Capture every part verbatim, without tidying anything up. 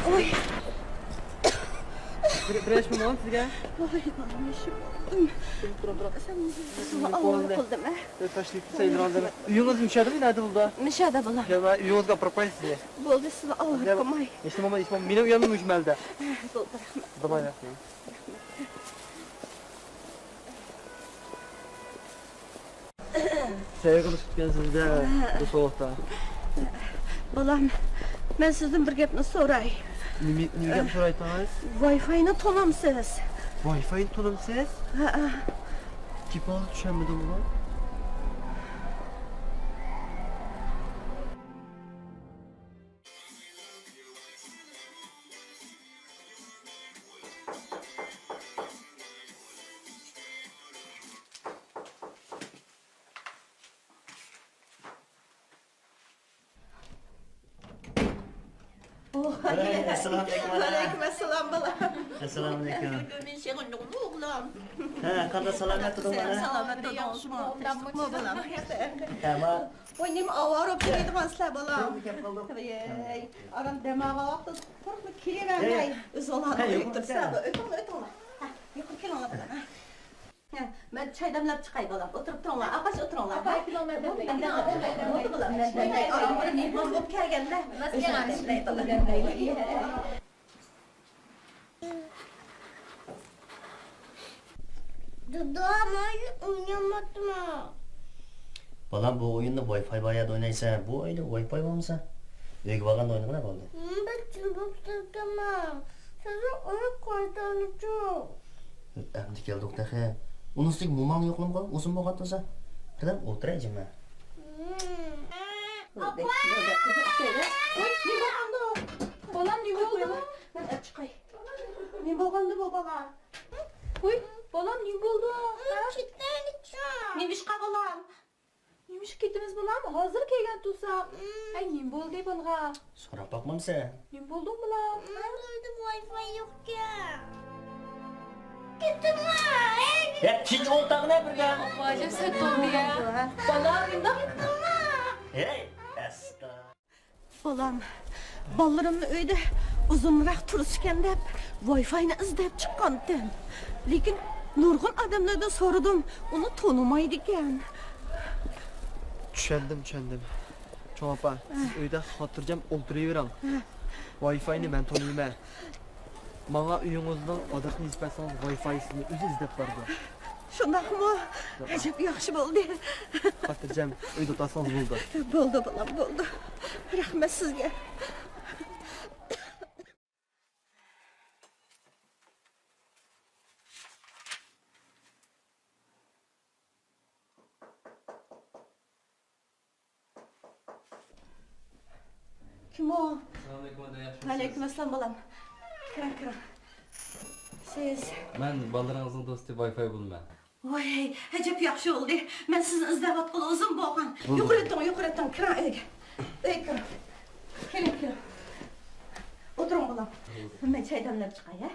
ئوي. بىر، بىر ئىش بولمىغان سىزگە؟ ۋاي، نېمە ئىش بولدۇم؟ تۇرۇڭ، تۇرۇڭ. سەن ئاۋارە قىلدىم، ھە؟ بىر تاشلىق سەيدىرازىم. ئۆيىڭىز مۇشۇ يەردىمۇ، نەدە بولىدۇ؟ مۇشۇ يەردە بولام. يا، مەن ئۆيىڭىزگە ئاپىرىپ قوياي سىزنى. بولدى، سىزنى ئاۋارە قىلماي. ھېچنېمە بولمايدۇ، ھېچنېمە. مېنىڭ ئۆيۈم مۇشۇ مەھەلدە. ھە، بولدى، رەھمەت. بولدى، رەھمەت. سەي قىلىشىپتىكەنسىز-دە، بۇ سوغۇقتا. بالام، مەن سىزدىن بىر گەپنى سوراي. نېمە، نېمە گەپنى سورايتتىڭىز؟ ۋاي فاينى تونامسىز؟ ۋاي فاينى تونامسىز؟ ھەئە. گېپىڭىزنى چۈشەنمىدىمغۇ؟ ئەسسالامۇ ئەلەيكۇم، ئانا. ۋەئەلەيكۇم ئەسسالام، بالام. ئەسسالامۇ ئەلەيكۇم. ھە، قانداق، سالامەت تۇردۇڭ، ئانا؟ سالامەت تۇردۇڭ، ياخشىمۇ؟ تىنچلىقمۇ، بالام؟ تامام. ۋاي، نېمە ئاۋارە بولۇپ يۈرىدىغانسىلەر، بالام؟ كەپ قالدۇق. ۋاي، ئاران دەم ئالغان ۋاقتىدا قۇرۇقلا كېلىۋەرمەي، ئۆزۈڭلار ئۆتۈرسىلەر. ئۆتۈڭلار، ئۆتۈڭلار. ھە، يۇقىرى كېلىڭلار، بالام. ھە. ھە، مەن چاي دەملەپ چىقاي، بالام. ئولتۇرۇپ تۇرۇڭلار. ئاپا، ئاپا، كېلىڭ، مەن دەملەي. بولدى، بالام. مەن دەملەي. ئاياللىرىم مېھمان بولۇپ كەلگەندە، ئۆزۈم دەملەي. دادا، مەن ئوينىماپتىمەن. بالام، بۇ ئويۇننى ۋاي فاي بار يەردە ئوينايسەن. بۇ ئۆيدە ۋاي فاي بولمىسا، ئۆيگە بارغاندا ئوينىغىنا بولدى. مەن بەك جىم بولۇپ كەتكەنمەن. سىزنى ئۇرۇپ قويدۇمچۇ؟ ئەمدى كەلدۇق تېخى. ئۇنىڭ ئۈستىگە موماڭ يوقلىمىغۇ، ئۇزۇن بولغانتى بولسا. بىردەم ئولتۇراي جىمە. ئاپا! ۋاي، نېمە بولغاندۇ؟ بالام، نېمە بولدى؟ مەن ئەپ چىقاي. نېمە بولغاندۇ بۇ بالا؟ ۋاي، بالام، نېمە بولدى؟ ھە؟ نېمىشقا، بالام؟ نېمىشقا كېتىمىز، بالام؟ ھازىر كەلگەن تۇرساق. ھەي، نېمە بولدى بالىغا؟ سوراپ باقمامسەن؟ نېمە بولدۇڭ، بالام؟ مەن ئۆيدە ۋاي فاي يوقكەن. كېتىڭلار، ھەي! يا، تىنچ ئولتۇرغىنا بىردەم. ئاپاجان، سەت بولدى يا. بالام، مۇنداق. ھەي، ئەستا. بالام، بالىلىرىمنى ئۆيدە ئۇزۇنراق تۇرسىكەن دەپ، ۋاي فاينى ئىزدەپ چىققانتىم. لېكىن نۇرغۇن ئادەملەردىن سورىدىم، ئۇنى تونۇمايدىكەن. چۈشەندىم، چۈشەندىم. چوڭ ئاپا، سىز ئۆيدە خاتىرجەم ئولتۇرۇۋېرىڭ. ۋاي فاينى مەن تونۇيمەن. ماڭا ئۆيىڭىزنىڭ ئادرېسىنى يېزىپ بەرسىڭىز، ۋاي فاي سىزنى ئۆزى ئىزدەپ بارىدۇ. شۇنداقمۇ؟ شۇنداق. ئەجەب ياخشى بولدى. خاتىرجەم ئۆيدە ئولتۇرسىڭىز بولدى. بولدى، بالام، بولدى. رەھمەت سىزگە. كىم ئۇ؟ ئەسسالامۇئەلەيكۇم، ھەدە، ياخشىمۇ؟ ۋەئەلەيكۇم ئەسسالام، بالام. كىرىڭ، كىرىڭ. سىز؟ مەن بالىلىرىڭىزنىڭ دوستى، ۋاي فاي بولىمەن. ۋاي، ئەجەب ياخشى بولدى. مەن سىزنى ئىزدەۋاتقىلى ئۇزۇن بولغان. بولدى. يۇقىرى ئۆتۈڭ، يۇقىرى ئۆتۈڭ، كىرىڭ ئۆيگە. ئۆيگە كىرىڭ. كېلىڭ، كېلىڭ. ئولتۇرۇڭ، بالام. مەن چاي دەملەپ چىقاي، ھە؟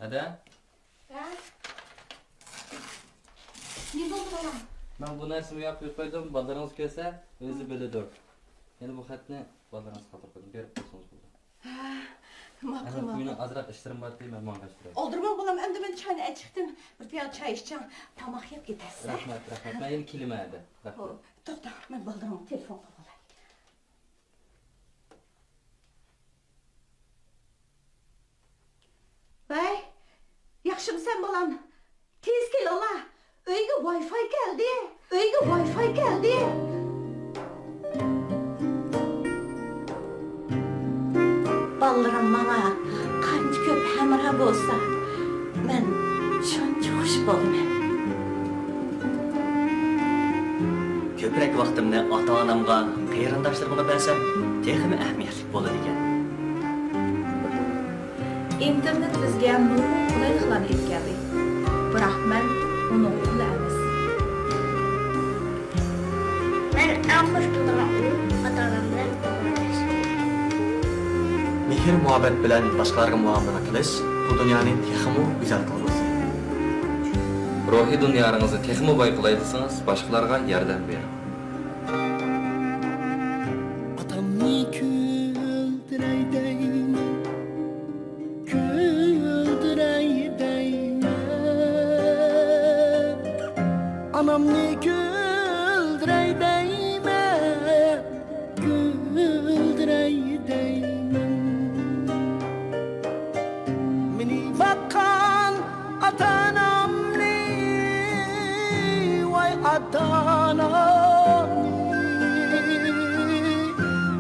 ھەدە؟ ھە؟ نېمە بولدى، بالام؟ مەن بۇ نەرسىنى بۇ ياققا قويۇپ قويدۇم، بالىلىرىڭىز كۆرسە، ئۆزى بىلىدۇ. يەنە بۇ خەتنى بالىلىرىڭىزغا خاتىرە قويدۇم، بېرىپ قويسىڭىز بولدى. ھە، ماقۇل، ماقۇل. مەن ئۆينىڭ ئازراق ئىشلىرىم بار، مەن ماڭغاچ بېرەي. ئالدىرىماڭ، بالام، ئەمدى مەن چاينى ئەچىقتىم، بىر پىيالە چاي ئىچىڭ، تاماق يەپ كېتەرسىز. رەھمەت، رەھمەت. مەن يەنە كېلىمەن ھەدە. رەھمەت. توختاڭ، مەن بالىلىرىمغا تېلېفون قىلىپ ئالاي. ۋەي، بالام، تېز كېلىڭلار. ئۆيگە ۋاي فاي كەلدى. ئۆيگە ۋاي فاي كەلدى. بالىلىرىم ماڭا قانچە كۆپ ھەمراھ بولسا، مەن شۇنچە خۇش بولىمەن. كۆپرەك ۋاقتىمنى ئاتا-ئانامغا، قېرىنداشلىرىمغا بەرسەم، تېخىمۇ ئەھمىيەتلىك بولىدىكەن. ئىنتېرنېت بىزگە نۇرغۇن قولايلىقلارنى ئېلىپ كەلدى، بىراق مەن ئۇنىڭغا قۇل ئەمەس. مەن ئەڭ خۇش بولىدىغان ئۇل ئاتا-ئانام بىلەن ئويناش. مېھىر-مۇھەببەت بىلەن باشقىلارغا مۇئامىلە قىلىش بۇ دۇنيانى تېخىمۇ گۈزەل قىلغۇسى. روھىي دۇنيالىرىڭىزنى تېخىمۇ باي قىلاي دېسىڭىز، باشقىلارغا ياردەم بېرىڭ. ئاتامنى كۈلدۈرەي دەيمەن، كۈلدۈرەي دەيمەن. ئانامنى كۈلدۈرەي دەيمەن، كۈلدۈرەي دەيمەن. مېنى باققان ئاتا-ئانامنى، ۋاي ئاتا-ئانامنى،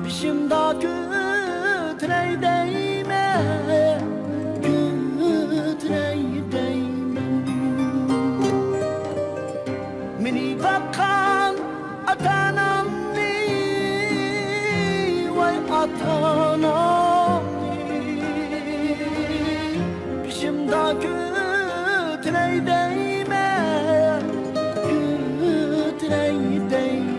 بېشىمدا كۆتۈرەي دەيمەن، كۆتۈرەي دەيمەن. مېنى باققان ئاتا-ئانامنى، ۋاي ئاتا-ئانامنى، بېشىمدا كۆتۈرەي دەيمەن، كۆتۈرەي دەيمەن.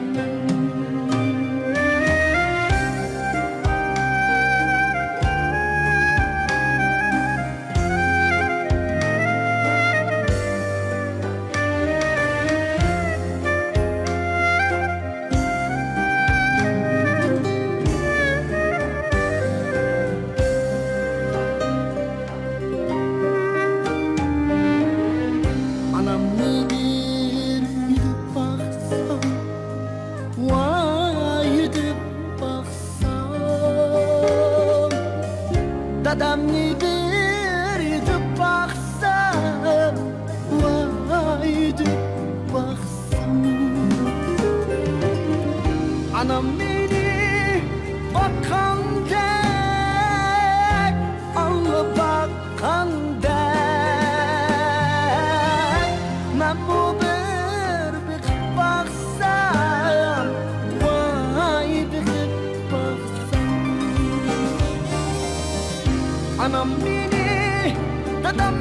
ئانامنى بىر يۇتۇپ باقسام، ۋاي يۇتۇپ باقسام، دادامنى بىر يۇتۇپ باقسام، ۋاي يۇتۇپ باقسام. ئانام مېنى باققاندەك، ئاللا باققاندەك، مەنمۇ بىر بېقىپ باقسام، ۋاي بېقىپ باقسام. ئانام مېنى، دادام